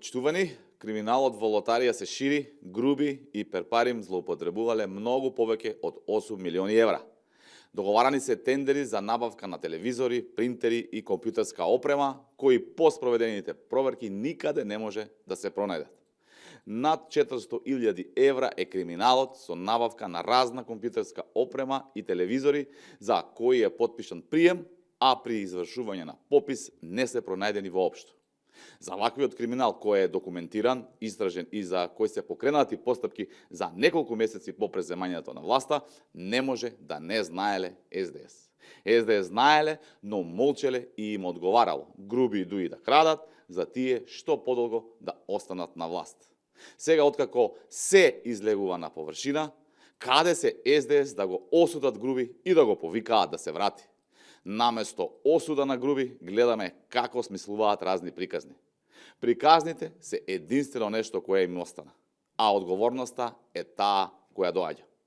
Почитувани, криминалот во лотарија се шири, груби и перпарим злоупотребувале многу повеќе од 8 милиони евра. Договарани се тендери за набавка на телевизори, принтери и компјутерска опрема, кои по спроведените проверки никаде не може да се пронајдат. Над 400.000 евра е криминалот со набавка на разна компјутерска опрема и телевизори за кои е потпишан прием, а при извршување на попис не се пронајдени воопшто. За ваквиот криминал кој е документиран, истражен и за кој се покренати постапки за неколку месеци по преземањето на власта, не може да не знаеле СДС. СДС знаеле, но молчеле и им одговарало. Груби дуи да крадат, за тие што подолго да останат на власт. Сега, откако се излегува на површина, каде се СДС да го осудат Груби и да го повикаат да се врати? Наместо осуда на Груби, гледаме како смислуваат разни приказни. Приказните се единствено нешто кое им остана, а одговорноста е таа која доаѓа.